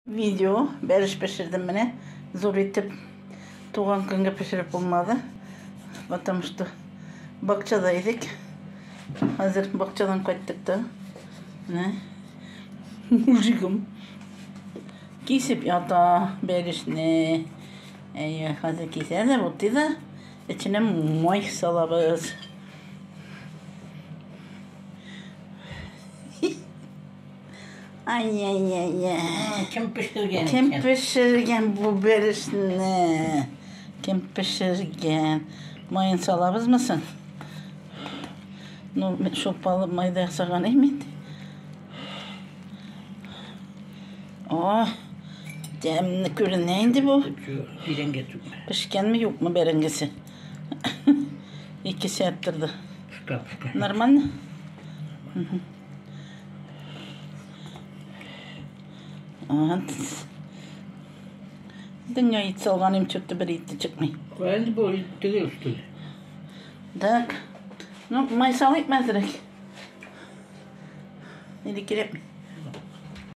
Видео, бәлеш пешердем менә. Зур итеп туган көнгә пешереп булмады. Потому что бакчада идек. Хәзер бакчадан кайттык та. Менә. Мужигым кисеп ята бәлешне. Әйе, хәзер кисә дә, бутый да. Эченә май салабыз. Ай-яй-яй-яй. Кем пешергән Кем пешергән бу бәлешне? Кем пешергән? Майын салабызмы соң? Ну, мин шулпалы майда ясаган идем инде. О, тәмле күренә инде бу. Бәрәңге түгел. Пешкәнме, юкмы бәрәңгесе? 2 сәгать торды. Пешкән, пешкән. Нормально? Вот. Дөнья ит салган им чөтте бер ите чыкмый. Инде бу теге өстел. Так. Ну, май салыйк әзрәк. Или кирәкми?